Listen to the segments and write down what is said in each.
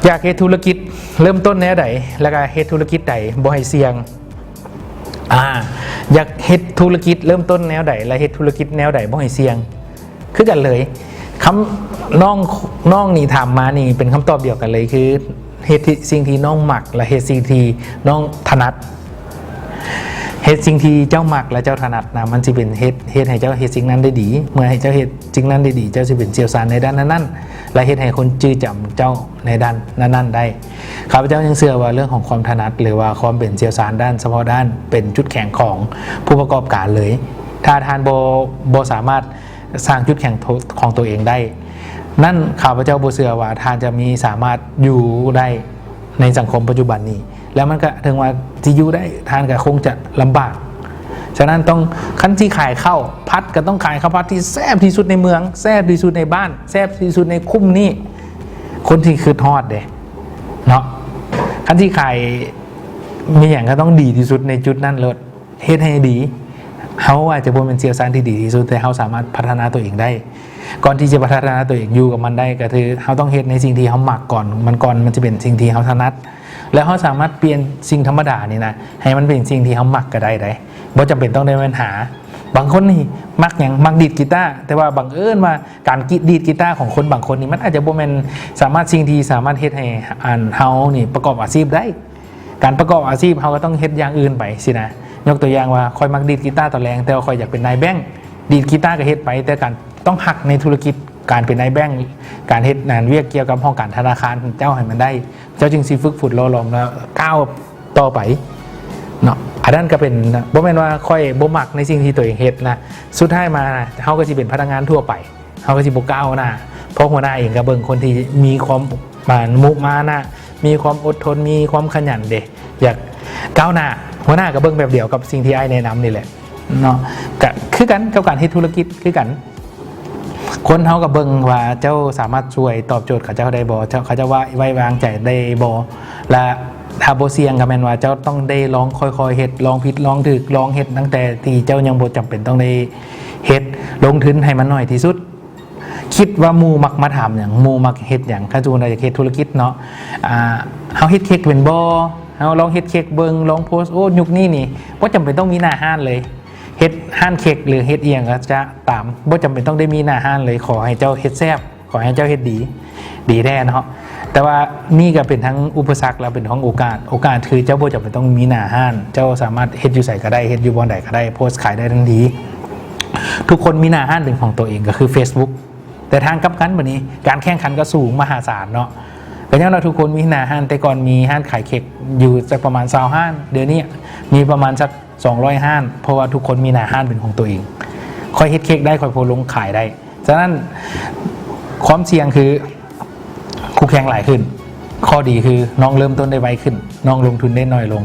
ຢາກເຮັດທຸລະກິດເລີ່ມຕົ້ນແນວໃດ ແລ້ວກໍເຮັດທຸລະກິດໃດບໍ່ໃຫ້ສ່ຽງ? ອາ ຢາກເຮັດທຸລະກິດເລີ່ມຕົ້ນແນວໃດ ແລະ ເຮັດທຸລະກິດແນວໃດບໍ່ໃຫ້ສ່ຽງ? ຄືກັນເລີຍ ຄຳ ນ້ອງ ນ້ອງນີ້ຖາມມານີ້ເປັນຄຳຕອບດຽວກັນເລີຍ ຄືເຮັດທີ່ ສິ່ງທີ່ນ້ອງມັກ ແລະ ເຮັດສິ່ງທີ່ນ້ອງຖະໜັດ. ເຮັດສິ່ງທີ່ເຈົ້າມັກ ແລະ ເຈົ້າຖະໜັດນະ ມັນຊິເປັນເຮັດ ເຮັດໃຫ້ເຈົ້າເຮັດສິ່ງນັ້ນໄດ້ດີ. ເມື່ອໃຫ້ເຈົ້າເຮັດສິ່ງນັ້ນໄດ້ດີ ເຈົ້າຊິເປັນຊ່ຽວຊານໃນດ້ານນັ້ນໆ ແລະ ເຮັດໃຫ້ຄົນຈື່ຈຳເຈົ້າໃນດ້ານນັ້ນໆໄດ້. ຂ້າພະເຈົ້າຍັງເຊື່ອວ່າເລື່ອງຂອງຄວາມຖະໜັດ ຫຼືວ່າຄວາມເປັນຊ່ຽວຊານດ້ານສະເພາະດ້ານ ເປັນຈຸດແຂງຂອງຜູ້ປະກອບການເລີຍ. ຖ້າທ່ານບໍ່ ບໍ່ສາມາດສ້າງຈຸດແຂງໂຕ ຂອງຕົວເອງໄດ້ນັ້ນ ຂ້າພະເຈົ້າບໍ່ເຊື່ອວ່າທ່ານຈະມີສາມາດຢູ່ໄດ້ໃນສັງຄົມປັດຈຸບັນນີ້ ແລ້ວມັນກະເຖິງວ່າຊິຢູ່ໄດ້ ທ່ານກະຄົງຈະລຳບາກ. ສະນັ້ນຕ້ອງ ຄັນຊິຂາຍເຂົ້າຜັດ ກະຕ້ອງຂາຍເຂົ້າຜັດທີ່ແຊບທີ່ສຸດໃນເມືອງ ແຊບທີ່ສຸດໃນບ້ານ ແຊບທີ່ສຸດໃນຄຸ້ມນີ້ ຄົນຊິຄຶດຮອດເດ້ເນາະ. ຄັນຊິຂາຍມີຫຍັງກະຕ້ອງດີທີ່ສຸດໃນຈຸດນັ້ນໂລດ ເຮັດໃຫ້ດີ. ເຮົາອາດຈະບໍ່ແມ່ນຊ່ຽວຊານທີ່ດີທີ່ສຸດ ແຕ່ເຮົາສາມາດພັດທະນາຕົວເອງໄດ້. ກ່ອນທີ່ຈະພັດທະນາຕົວເອງຢູ່ກັບມັນໄດ້ ກະຄືເຮົາຕ້ອງເຮັດໃນສິ່ງທີ່ເຮົາມັກກ່ອນ ມັນກ່ອນ ມັນຈະເປັນສິ່ງທີ່ເຮົາຖະໜັດ ແລ້ວເຮົາສາມາດປ່ຽນສິ່ງທຳມະດານີ້ນະ ໃຫ້ມັນເປັນສິ່ງທີ່ເຮົາມັກກະໄດ້ເດ້. ບໍ່ຈຳເປັນຕ້ອງໄດ້ແມ່ນຫາ ບາງຄົນນີ້ມັກຫຍັງ ມັກດີດກີຕາ ແຕ່ວ່າບັງເອີນວ່າການ ດີດ ດີດກີຕາຂອງຄົນບາງຄົນນີ້ ມັນອາດຈະບໍ່ແມ່ນສາມາດ ສິ່ງທີ່ສາມາດເຮັດໃຫ້ ອັນ ເຮົານີ້ປະກອບອາຊີບໄດ້. ການປະກອບອາຊີບ ເຮົາກະຕ້ອງເຮັດຢ່າງອື່ນໄປຊີ້ນະ. ຍົກຕົວຢ່າງວ່າ ຂ້ອຍມັກດີດກີຕາຕອນແລງ ແຕ່ວ່າຂ້ອຍຢາກເປັນນາຍແບງ ດີດກີຕາກະເຮັດໄປ ແຕ່ການຕ້ອງຮັກໃນທຸລະກິດ ການເປັນນາຍແບງ ການເຮັດງານວຽກກ່ຽວກັບຫ້ອງການທະນາຄານຂອງເຈົ້າໃຫ້ມັນໄດ້ ເຈົ້າຈຶ່ງຊິຝຶກຝົນຫຼໍ່ຫຼອມ ແລ້ວກ້າວຕໍ່ໄປເນາະ. ອັນນັ້ນກະເປັນ ບໍ່ແມ່ນວ່າຂ້ອຍບໍ່ມັກໃນສິ່ງທີ່ຕົວເອງເຮັດນະ ສຸດທ້າຍມາເຮົາກະຊິເປັນພະນັກງານທົ່ວໄປ ເຮົາກະຊິບໍ່ກ້າວໜ້າ ເພາະຫົວໜ້າເອງກະເບິ່ງຄົນທີ່ມີຄວາມ ມາ ມຸມານະ ມີຄວາມອົດທົນ ມີຄວາມຂະຫຍັນເດ້ ຢາກກ້າວໜ້າ. ຫົວໜ້າກະເບິ່ງແບບດຽວກັບສິ່ງທີ່ອ້າຍແນະນຳນີ້ແຫຼະເນາະ. ກະຄືກັນກັບການເຮັດທຸລະກິດຄືກັນ ຄົນເຮົາກະເບິ່ງວ່າເຈົ້າສາມາດຊ່ວຍຕອບໂຈດເຂົາເຈົ້າໄດ້ບໍ່ ເຈົ້າ ເຂົາເຈົ້າວ່າໄວ້ວາງໃຈໄດ້ບໍ່ ແລະ ຖ້າບໍ່ສ່ຽງກະແມ່ນວ່າເຈົ້າຕ້ອງໄດ້ລອງຄ່ອຍໆເຮັດ ລອງຜິດລອງຖືກ ລອງເຮັດຕັ້ງແຕ່ທີ່ເຈົ້າຍັງບໍ່ຈຳເປັນຕ້ອງໄດ້ເຮັດ ລົງທຶນໃຫ້ມັນໜ້ອຍທີ່ສຸດ. ຄິດວ່າໝູ່ມັກມາຖາມຫຍັງ ໝູ່ມັກເຮັດຫຍັງ ຄັນສົມມຸດວ່າຢາກເຮັດທຸລະກິດເນາະ ອາ ເຮົາເຮັດເຄັກເປັນບໍ່ ເຮົາລອງເຮັດເຄັກເບິ່ງ ລອງໂພສ ໂອ້ ຍຸກນີ້ນີ້ບໍ່ຈຳເປັນຕ້ອງມີໜ້າຮ້ານເລີຍ ເຮັດຮ້ານເຄັກ ຫຼື ເຮັດອີ່ຫຍັງກະຈະຕາມ ບໍ່ຈຳເປັນຕ້ອງໄດ້ມີໜ້າຮ້ານເລີຍ ຂໍໃຫ້ເຈົ້າເຮັດແຊບ ຂໍໃຫ້ເຈົ້າເຮັດດີ ດີແທ້ເນາະ. ແຕ່ວ່ານີ້ກະເປັນທັງອຸປະສັກ ແລະ ເປັນທັງໂອກາດ. ໂອກາດຄືເຈົ້າບໍ່ຈຳເປັນຕ້ອງມີໜ້າຮ້ານ ເຈົ້າສາມາດເຮັດຢູ່ໃສກະໄດ້ ເຮັດຢູ່ບ່ອນໃດກະໄດ້ ໂພສຂາຍໄດ້ທັນທີ. ທຸກຄົນມີໜ້າຮ້ານເປັນຂອງຕົວເອງ ກະຄືເຟສບຸກ ແຕ່ທາງກັບກັນບັດນີ້ ການແຂ່ງຂັນກະສູງມະຫາສານເນາະ ກະຍ້ອນວ່າທຸກຄົນມີໜ້າຮ້ານ ແຕ່ກ່ອນມີຮ້ານຂາຍເຄັກຢູ່ຈັກປະມານຊາວຮ້ານ ດຽວນີ້ມີປະມານຈັກສອງຮ້ອຍຮ້ານ ເພາະວ່າທຸກຄົນມີໜ້າຮ້ານເປັນຂອງຕົວເອງ. ຂ້ອຍເຮັດເຄັກໄດ້ ຂ້ອຍໂພສລົງຂາຍໄດ້. ສະນັ້ນຄວາມສ່ຽງຄືຄູ່ແຂ່ງຫຼາຍຂຶ້ນ ຂໍ້ດີຄືນ້ອງເລີ່ມຕົ້ນໄດ້ໄວຂຶ້ນ ນ້ອງລົງທຶນໄດ້ໜ້ອຍລົງ.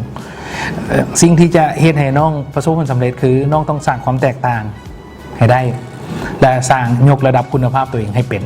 ເອີ ສິ່ງທີ່ຈະເຮັດໃຫ້ນ້ອງປະສົບຜົນສຳເລັດຄືນ້ອງຕ້ອງສ້າງຄວາມແຕກຕ່າງ ໃຫ້ໄດ້ ແລະ ສ້າງ ຍົກລະດັບຄຸນນະພາບຕົວເອງໃຫ້ເປັນ.